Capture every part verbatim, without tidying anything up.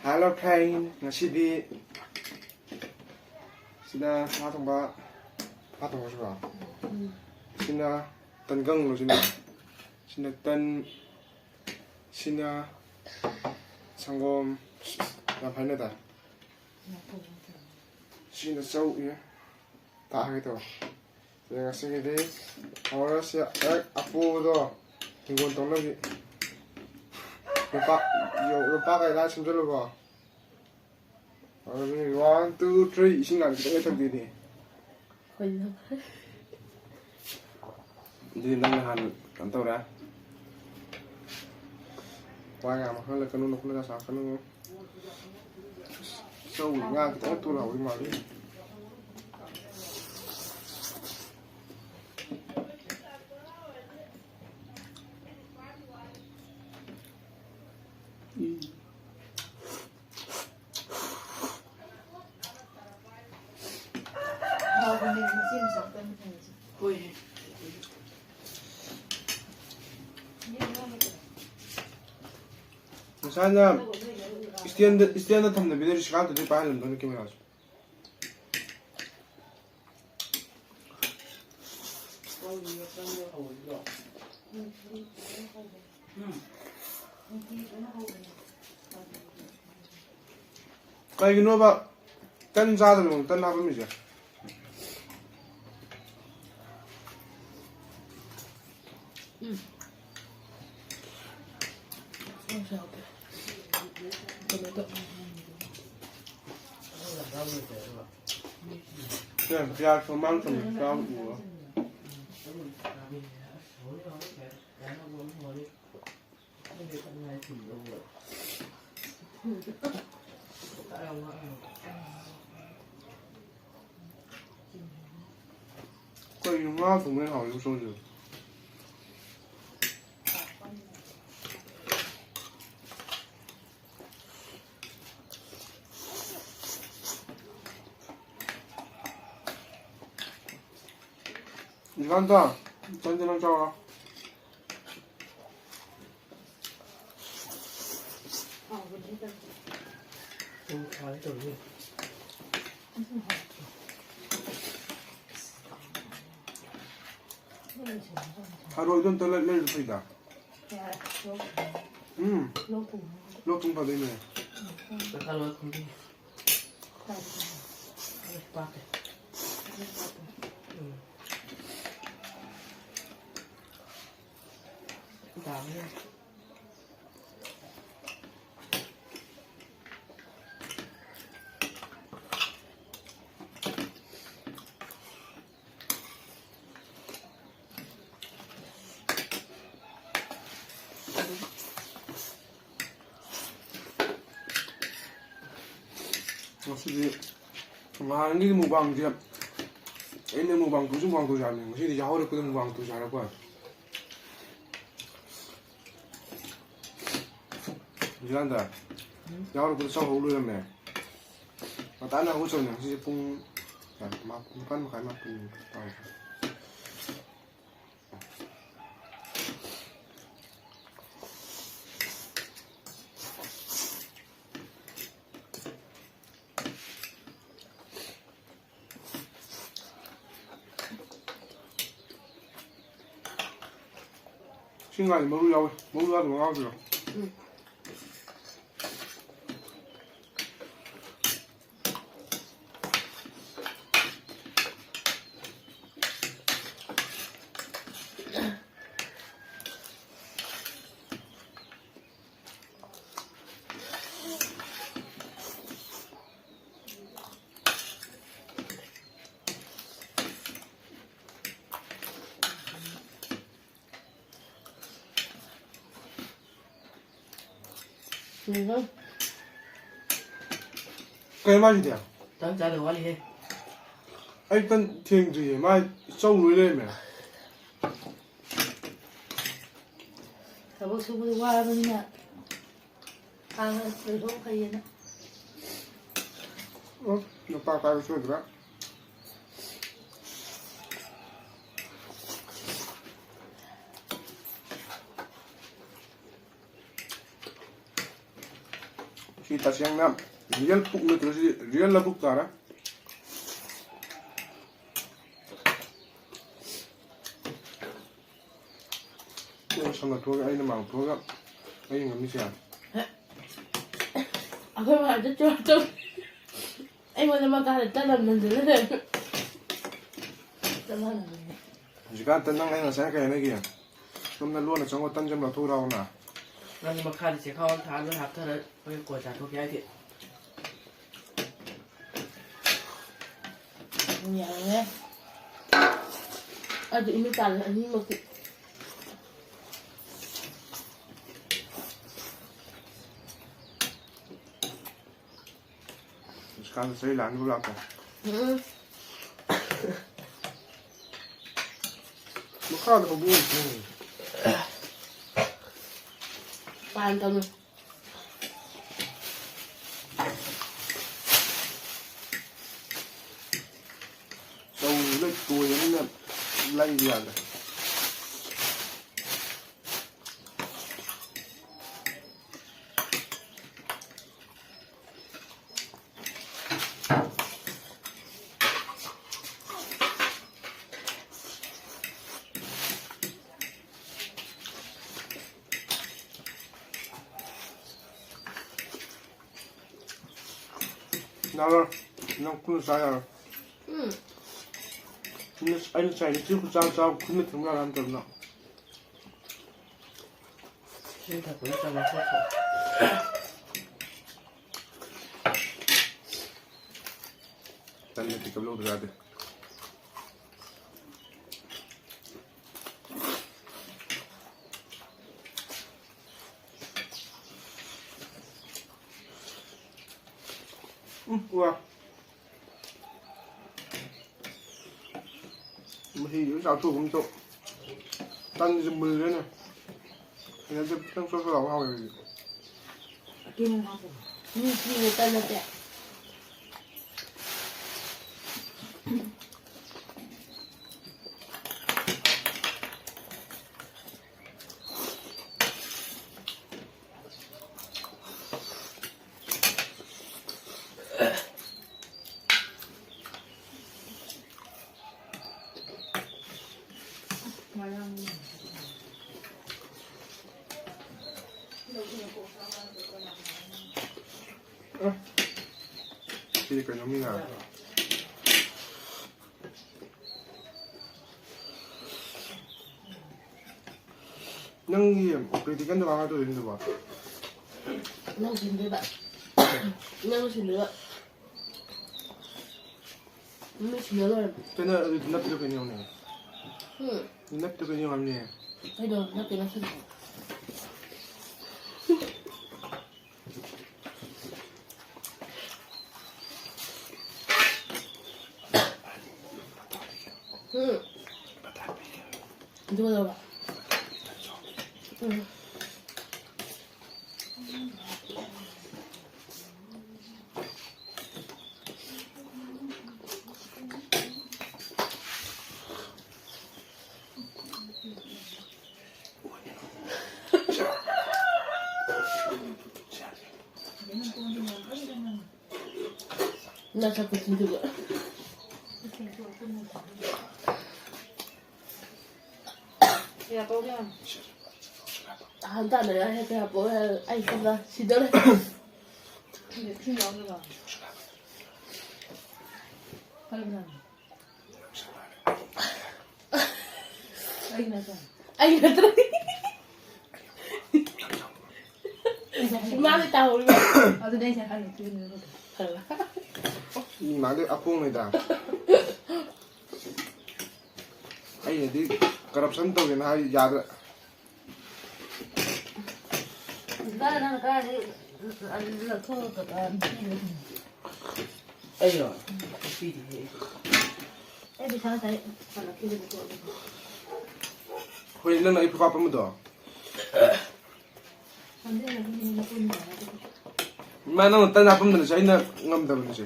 Hello friend, ꯉꯁꯤꯗꯤ ꯁꯤꯗ ꯁꯥ ꯊꯣꯡꯕ, ꯁꯥ ꯊꯣꯡꯕꯁꯤꯔꯣ? ꯁꯤꯅ ꯇꯟꯒꯪꯂꯣ ꯁꯤꯅ? ꯁꯤꯅ ꯇꯟ, ꯁꯤꯅ ꯁꯪꯒꯣꯝ, ꯌꯥꯝ ꯍꯥꯏꯅ ꯇꯥꯏ꯫ ꯁꯤꯅ ꯆꯧ, ꯑꯦ, ꯇꯥꯛꯑꯒꯦ ꯇꯧꯕ꯫ ꯁꯦ, ꯉꯁꯤꯒꯤꯗꯤ ꯍꯧꯔꯁꯤ꯫ ꯑꯦ, ꯑꯄꯣꯕꯗꯣ ꯍꯤꯡꯒꯣꯜ ꯇꯧꯅꯕꯤ꯫ ꯂꯨꯄꯥ, ꯌꯣ-, ꯂꯨꯄꯥ ꯀꯩ ꯂꯥꯏ ꯁꯦꯝꯖꯜꯂꯨꯀꯣ꯫ ꯑꯗꯨꯗꯤ one, two, three, ꯏꯁꯤꯡ ꯍꯥꯟꯅ ꯈꯤꯇꯪ ꯊꯛꯄꯤꯅꯤ꯫ ꯍꯣꯏ, ꯅꯪ꯫ ꯑꯗꯨꯗꯤ ꯅꯪꯅ ꯍꯥꯟꯅ ꯀꯩꯅꯣ ꯇꯧꯔꯦ꯫ ꯋꯥ ꯌꯥꯝ ꯍꯜꯂꯛꯀꯅꯨ, ꯅꯈꯣꯏꯅ ꯁꯥꯔꯛꯀꯅꯨ꯫ ꯆꯧ ꯉꯥ ꯈꯤꯇꯪ ꯊꯨꯅ ꯍꯧꯔꯤ ꯃꯥꯜꯂꯤ꯫ ꯎꯝ꯫ ꯍꯣꯏ꯫ ꯉꯁꯥꯏꯅ stand, stand ꯊꯝꯗꯕꯤꯗ ꯔꯤꯁꯤꯀꯥꯟꯇꯗꯤ ꯄꯥꯏꯍꯜꯂꯝꯗꯣꯏꯅꯤ ꯀꯦꯃꯦꯔꯥꯁꯦ꯫ ꯀꯩꯒꯤꯅꯣꯕ ꯇꯟ ꯆꯥꯗꯕꯤꯗ ꯇꯟ ꯍꯥꯞꯄꯝꯃꯤꯁꯦ? ꯎꯝ꯫ ꯁꯣꯏꯁ ꯌꯥꯎꯗꯦ꯫ ꯀꯩꯅꯣꯗ꯫ ꯁꯦ, ꯄꯤꯌꯥꯖ ꯃꯃꯥꯡ ꯊꯝꯕ ꯆꯥꯕ ꯎꯔꯣ? ꯀꯩꯅꯣ ꯉꯥ ꯊꯣꯡꯕ ꯍꯦꯟꯅ ꯍꯥꯎꯋꯤ ꯎꯁꯣꯏꯁꯦ꯫ ꯏꯕꯥꯟꯗꯣ, ꯆꯟꯗꯤ ꯅꯪ ꯆꯥꯎꯔꯣ꯫ ꯍꯥꯎꯕꯅꯦ꯫ ꯊꯔꯣꯏꯗꯣ ꯑꯝꯇ ꯂꯩ-, ꯂꯩꯔꯨ ꯐꯩꯗ꯫ ꯎꯝ꯫ ꯂꯣꯛ ꯊꯨꯡ ꯐꯗꯣꯏꯅꯦ꯫ ꯎꯝ꯫ ꯉꯁꯤꯗꯤ ꯅꯍꯥꯟꯒꯤ ꯃꯨꯛꯕꯥꯡꯁꯦ, ꯑꯩꯅ ꯃꯨꯛꯕꯥꯡ ꯇꯧꯁꯤ, ꯃꯨꯛꯕꯥꯡ ꯇꯧꯁꯤ ꯍꯥꯏꯕꯅꯦ꯫ ꯉꯁꯤꯗꯤ ꯌꯥꯍꯧꯔꯛꯄꯗ ꯃꯨꯛꯕꯥꯡ ꯇꯧꯁꯤ ꯍꯥꯏꯔꯛꯄ ꯋꯥꯅꯤ꯫ ꯍꯧꯖꯤꯛꯀꯥꯟꯗ ꯌꯥꯎꯔꯛꯄꯗ ꯆꯥꯎꯍꯧ ꯂꯣꯏꯔꯝꯃꯦ꯫ ꯉꯟꯇꯥꯅ ꯍꯧꯒꯠꯆꯕꯅꯦ꯫ ꯉꯁꯤꯁꯦ ꯄꯨꯡ ꯀꯌꯥ? ꯃꯥ-, ꯅꯤꯄꯥꯟ ꯃꯈꯥꯏ, ꯃꯥꯄꯟ ꯇꯥꯔꯦ꯫ ꯁꯤ ꯉꯥꯗꯤ ꯃꯔꯨ ꯌꯥꯎꯋꯤ꯫ ꯃꯔꯨ ꯌꯥꯎꯗꯕ ꯉꯥ ꯌꯥꯎꯗꯣꯏꯔꯣ? ꯎꯝ꯫ ꯎꯝ꯫ ꯀꯩꯅꯣ ꯃꯥꯏꯁꯤꯗꯤ? ꯇꯟ ꯆꯥꯗꯧ ꯋꯥꯠꯂꯤꯍꯦ꯫ ꯑꯩ ꯇꯟ ꯊꯦꯡꯗ꯭ꯔꯤꯌꯦ, ꯃꯥꯏ ꯆꯧ ꯂꯣꯏ ꯂꯩꯔꯝꯃꯦ꯫ ꯊꯕꯛ ꯁꯨꯕꯗ ꯋꯥꯔꯕꯅꯤꯅ ꯍꯥꯟꯅ ꯂꯣꯏꯊꯣꯛ ꯐꯩꯌꯦꯅ꯫ ꯎꯝ, ꯅꯨꯄꯥ ꯄꯥꯏꯕ ꯁꯣꯏꯗ꯭ꯔꯥ? ꯁꯤ ꯇꯁꯦꯡꯅ ꯔꯤꯌꯦꯜ ꯄꯨꯛ ꯅꯠꯇ꯭ꯔꯣ ꯁꯤꯗꯤ? ꯔꯤꯌꯦꯜ ꯂꯧꯕꯨꯛ ꯇꯥꯔꯦ꯫ ꯅꯪ ꯁꯪꯒ ꯊꯣꯛꯑꯒ ꯑꯩꯅ ꯃꯥꯡ ꯊꯣꯛꯑꯒ ꯑꯩꯅ ꯉꯝꯃꯤꯁꯦ ꯌꯥꯔꯦ꯫ ꯑꯩꯈꯣꯏ ꯃꯥꯗ ꯆꯣꯔ ꯇꯧ꯫ ꯑꯩꯉꯣꯟꯗ ꯃꯈꯥꯗ ꯇꯠ ꯑꯃ ꯅꯟꯁꯤꯜꯂ ꯂꯩꯔꯝꯃꯦ꯫ ꯆꯞ ꯃꯥꯟꯅꯕꯅꯦ꯫ ꯍꯧꯖꯤꯛꯀꯥꯟ ꯇꯟ ꯅꯪ ꯑꯩ ꯉꯁꯥꯏ ꯀꯩ ꯍꯥꯏꯅꯈꯤ? ꯁꯣꯝꯗ ꯂꯣꯟꯅ ꯆꯪꯉꯣ, ꯇꯟ ꯁꯦ ꯑꯃ ꯂꯧꯊꯣꯛꯎ ꯂꯥꯎꯅ꯫ ꯅꯪ ꯃꯈꯥꯗ ꯆꯦꯈꯥꯎ ꯑꯃ ꯊꯥ ꯂꯣꯏ ꯍꯥꯞꯊꯔ ꯍꯣꯔꯦꯟ ꯀꯣꯟ ꯆꯥꯊꯣꯛꯀꯦ ꯍꯥꯏꯗꯦ꯫ ꯌꯥꯔꯦ꯫ ꯑꯗꯨ ꯏꯃꯤꯠ ꯇꯥꯔꯦ ꯑꯅꯤꯃꯛꯇꯤ꯫ ꯍꯧꯖꯤꯛꯀꯥꯟ ꯆꯍꯤ ꯂꯥꯡꯕ ꯂꯥꯛꯄ꯫ ꯎꯝ꯫ ꯃꯈꯥꯗ ꯍꯧꯕ ꯑꯣꯏꯗꯦ꯫ ꯄꯥꯟ ꯇꯝꯃꯨ꯫ ꯆꯧꯁꯨ ꯂꯣꯏ ꯇꯣꯏꯔꯕꯅꯤꯅ ꯂꯩꯕ ꯌꯥꯗ꯭ꯔꯦ꯫ ꯌꯥꯔꯣꯏ꯫ ꯅꯪ ꯈꯨꯠꯅ ꯆꯥ ꯌꯥꯔꯣꯏ꯫ ꯎꯝ꯫ ꯈꯨꯠꯅ-, ꯑꯩꯅ ꯆꯥꯏꯅꯤ꯫ ꯆꯦ ꯈꯨꯠ ꯆꯥ ꯆꯥ ꯈꯨꯠꯅ ꯊꯦꯡꯕ ꯌꯥꯔꯣꯏ ꯍꯥꯏꯕ ꯅꯠꯇ꯭ꯔꯣ ꯅꯪ? ꯏꯁꯤꯡ ꯊꯛꯄꯗ ꯆꯥ ꯂꯧꯊꯣꯛꯈꯣ꯫ ꯇꯟꯗ pickup ꯂꯧꯗ ꯌꯥꯗꯦ꯫ ꯎꯝ, ꯋꯥ꯫ ꯃꯍꯤꯁꯨ ꯂꯣꯏ ꯆꯥꯊꯣꯛꯑꯒꯨꯝ ꯇꯧ꯫ ꯇꯟꯁꯦ ꯃꯨꯜꯂꯦꯅꯦ꯫ ꯍꯩꯅꯗꯦ, ꯈꯤꯇꯪ ꯆꯣꯠ ꯆꯣꯠ ꯂꯥꯎꯕ ꯍꯥꯎꯋꯦ ꯑꯩꯗꯤ꯫ ꯃꯤ ꯊꯤꯅ ꯇꯟ ꯅꯠꯇꯦ꯫ ꯁꯤꯗꯤ ꯀꯩꯅꯣ ꯃꯤ ꯉꯥꯏꯔꯕ? ꯅꯪꯒꯤ practical ꯗꯣ ꯀꯃꯥꯏꯅ ꯇꯧꯗꯣꯏꯅꯣ ꯑꯗꯨꯕꯣ? ꯅꯪ ꯁꯤꯟꯗꯣꯏꯕ꯫ ꯅꯪ ꯁꯤꯟꯗꯣꯏꯕ꯫ ꯃꯤ ꯁꯤꯟꯅ ꯂꯣꯏꯔꯦ꯫ ꯀꯩꯅꯣ, ꯑꯗꯨꯗꯤ ꯅꯞꯄꯤꯗꯣ ꯀꯩꯅꯣ ꯌꯦꯡꯉꯨꯅꯦ꯫ ꯎꯝ꯫ ꯅꯞꯄꯤꯗꯣ ꯀꯩꯅꯣ ꯌꯦꯡꯉꯨꯅꯦ꯫ ꯀꯩꯅꯣ ꯅꯞꯄꯤ ꯅꯞꯁꯤꯟꯕ? ꯎꯝ꯫ ꯑꯗꯨꯒ ꯂꯧꯔꯣ꯫ ꯎꯝ꯫ ꯅꯁꯛ ꯈꯨꯊꯤꯗꯨꯒ꯫ ꯍꯟꯇꯥꯅ ꯌꯥꯔꯦ, ꯀꯌꯥ ꯄꯣꯛꯑꯦ ꯍꯥꯏꯔꯒ ꯑꯩ ꯁꯣꯝꯗ ꯁꯤꯗꯧꯔꯦ꯫ ꯑꯩ ꯅꯠꯇ꯭ꯔꯣ? ꯏꯃꯥꯅ ꯇꯥꯍꯧꯔꯤꯕ꯫ ꯑꯗꯨꯗꯤ ꯑꯩ ꯉꯁꯥꯏ ꯍꯥꯏꯔꯤꯗꯨꯅꯦ꯫ ꯃꯤ ꯃꯥꯡꯗ ꯑꯄꯣꯡꯉꯩꯗ꯫ ꯑꯩꯅꯗꯤ corruption ꯇꯧꯒꯦꯅ ꯍꯥꯏ ꯌꯥꯗ꯭ꯔꯦ꯫ ꯀꯥꯏ ꯅꯪ ꯀꯥꯏꯗꯩ ꯑꯗꯨ ꯂꯧꯊꯣꯛꯑꯒ ꯀꯩꯀꯥ ꯄꯤꯔꯤꯅꯣ? ꯑꯩꯔꯣ? ꯄꯤꯗꯦꯍꯦ ꯑꯩꯗꯤ꯫ ꯑꯩ ꯄꯩꯁꯥ ꯉꯁꯥꯏ ꯍꯜꯂꯛꯈꯤꯕꯅꯦ ꯀꯣ꯫ ꯍꯣꯏ, ꯅꯪꯅ ꯑꯩ ꯈꯨꯄꯥꯛ ꯄꯝꯕꯗꯣ꯫ ꯏꯃꯥ, ꯅꯪꯅ ꯇꯟ ꯍꯥꯞꯄꯝꯗꯅꯁꯦ ꯑꯩꯅ ꯉꯝꯗꯕꯅꯤꯁꯦ꯫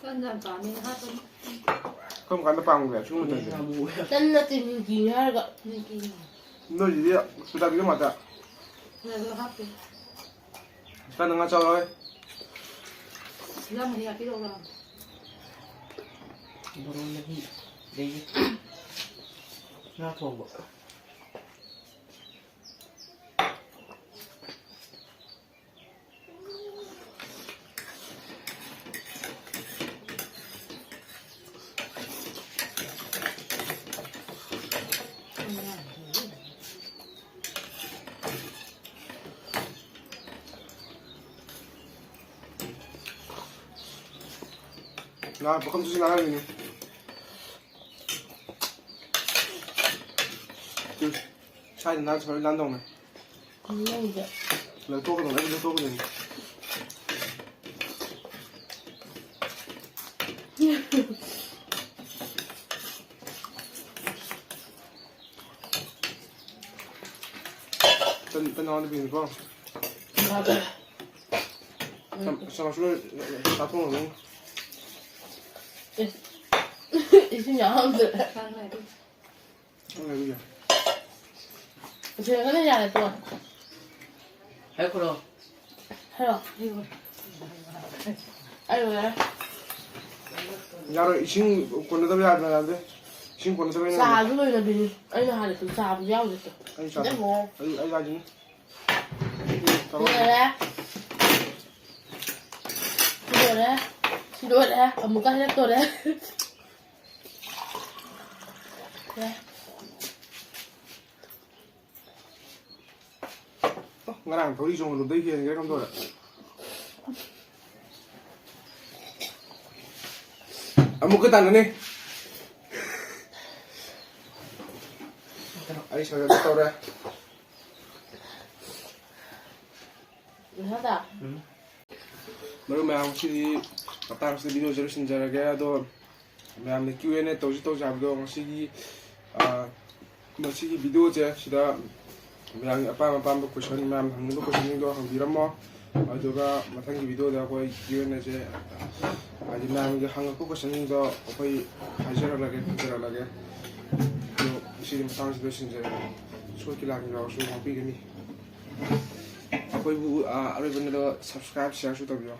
ꯇꯟ ꯌꯥꯝ ꯄꯥꯝꯃꯦ, ꯍꯥꯞꯄꯅꯤ꯫ ꯀꯔꯝ ꯀꯥꯟꯗ ꯄꯥꯝꯒꯦ? ꯁꯤꯒꯨꯝꯕ ꯇꯟꯁꯦ? ꯇꯟ ꯅꯠꯇꯦ, ꯅꯤꯡꯀꯤꯅꯤ ꯍꯥꯏꯔꯒ꯫ ꯅꯣꯏꯁꯤꯗꯤ ꯁꯨꯇꯥꯕꯤꯒ ꯃꯥꯇ꯫ ꯑꯗꯨ ꯍꯥꯞꯄꯦ꯫ ꯀꯟꯅ ꯉꯥ ꯆꯥꯎꯔꯣꯏ꯫ ꯐꯤꯂꯝ ꯑꯅꯤ ꯍꯥꯞꯄꯤꯔꯛꯎꯔꯣ? ꯕꯣꯔꯣ ꯃꯍꯤ ꯂꯩꯌꯦ꯫ ꯉꯥ ꯊꯣꯡꯕ꯫ ꯉꯥ ꯄꯨꯈꯝꯗꯨꯁꯨ ꯉꯥꯡꯉꯝꯃꯤꯅꯤ꯫ ꯁ꯭ꯋꯥꯏꯗ ꯅꯥꯟ ꯁ꯭ꯋꯥꯏꯗ ꯅꯥꯟ ꯇꯧꯅꯦ꯫ ꯅꯪꯒꯤꯁꯦ꯫ ꯂꯧꯊꯣꯛꯀꯗꯧꯅꯦ, ꯑꯩ ꯂꯧꯊꯣꯛꯀꯗꯧꯅꯦ꯫ ꯇꯟ, ꯇꯟ ꯍꯥꯎꯅ ꯄꯤꯅꯤꯀꯣ꯫ ꯆꯝ-, ꯆꯝꯐꯨꯠ ꯆꯥꯊꯣꯛꯑꯝꯃꯅꯤ꯫ ꯑꯦ, ꯏꯁꯤꯡ ꯌꯥꯎꯍꯧꯗ꯭ꯔꯦ꯫ ꯍꯥꯏꯔꯒ ꯌꯥꯔꯦ, ꯇꯣꯛꯑꯣ꯫ ꯍꯥꯏꯈ꯭ꯔꯣ꯫ ꯍꯥꯏꯔꯣ꯫ ꯑꯩ ꯂꯣꯏꯔꯦ꯫ ꯌꯥꯔꯣꯏ, ꯏꯁꯤꯡ ꯀꯣꯟꯅꯗꯕ ꯌꯥꯗ꯭ꯔꯦ, ꯌꯥꯗ꯭ꯔꯦ꯫ ꯏꯁꯤꯡ ꯀꯣꯟꯅꯗꯕ ꯌꯥꯗ꯭ꯔꯦ꯫ ꯆꯥꯁꯨ ꯂꯣꯏꯅꯕꯤꯅꯤ꯫ ꯑꯩꯅ ꯍꯥꯟꯅ ꯆꯥꯕꯁꯨ ꯌꯥꯎꯗꯦ꯫ ꯑꯩ ꯆꯥꯗꯦ꯫ ꯁꯤꯗ ꯑꯃꯨꯛ꯫ ꯑꯩ, ꯑꯩ ꯆꯥꯗꯦ꯫ ꯁꯤ ꯂꯣꯏꯔꯦ꯫ ꯁꯤ ꯂꯣꯏꯔꯦ꯫ ꯁꯤ ꯂꯣꯏꯔꯦ꯫ ꯑꯃꯨꯛꯀ ꯍꯥꯏꯔꯛꯇꯣꯔꯦ꯫ ꯑꯣ, ꯉꯔꯥꯡ ꯊꯧꯔꯤ ꯆꯣꯡꯍꯜꯂꯨꯕꯗꯩ ꯍꯦꯟꯒ꯭ꯔꯦ ꯀꯝꯗꯧꯔꯦ? ꯑꯃꯨꯛꯀ ꯇꯥꯟꯅꯅꯤ꯫ ꯑꯩ ꯁꯖꯦꯁ ꯇꯧꯔꯦ꯫ ꯏꯁꯥꯗ꯫ ꯎꯝ꯫ ꯃꯔꯨꯞ ꯃꯌꯥꯝ, ꯉꯁꯤꯗꯤ ꯃꯇꯥꯡꯁꯤꯗ ꯚꯤꯗꯤꯑꯣꯁꯦ ꯂꯣꯏꯁꯤꯟꯖꯔꯒꯦ꯫ ꯑꯗꯣ ꯃꯌꯥꯝꯅ Q and A ꯇꯧꯁꯤ ꯇꯧꯁꯤ ꯍꯥꯏꯕꯗꯣ ꯉꯁꯤꯒꯤ, ꯑ, ꯃꯁꯤꯒꯤ ꯚꯤꯗꯤꯑꯣꯁꯦ ꯁꯤꯗ ꯃꯌꯥꯝꯒꯤ ꯑꯄꯥꯝ ꯑꯄꯥꯝꯕ ꯀꯣꯏꯁꯟ, ꯃꯌꯥꯝ ꯍꯪꯅꯤꯡꯕ ꯀꯣꯏꯁꯟꯁꯤꯡꯗꯣ ꯍꯪꯕꯤꯔꯝꯃꯣ꯫ ꯑꯗꯨꯒ ꯃꯊꯪꯒꯤ ꯚꯤꯗꯤꯑꯣꯗ ꯑꯩꯈꯣꯏ Q and A ꯁꯦ, ꯍꯥꯏꯗꯤ ꯃꯌꯥꯝꯒꯤ ꯍꯪꯉꯛꯄ ꯀꯣꯏꯁꯟꯁꯤꯡꯗꯣ ꯑꯩꯈꯣꯏ ꯍꯥꯏꯖꯔꯛꯂꯒꯦ, ꯈꯨꯝꯖꯔꯛꯂꯒꯦ꯫ ꯑꯗꯣ ꯉꯁꯤꯒꯤ ꯃꯇꯥꯡꯁꯤꯗ ꯂꯣꯏꯁꯤꯟꯖꯔꯒꯦ꯫ ꯁꯣꯏꯈꯤ ꯂꯥꯟꯈꯤ ꯌꯥꯎꯔꯁꯨ ꯉꯥꯛꯄꯤꯒꯅꯤ꯫ ꯑꯩꯈꯣꯏꯕꯨ ꯑꯔꯣꯏꯕꯅꯗꯣ subscribe shareꯁꯨ ꯇꯧꯕꯤꯌꯣ꯫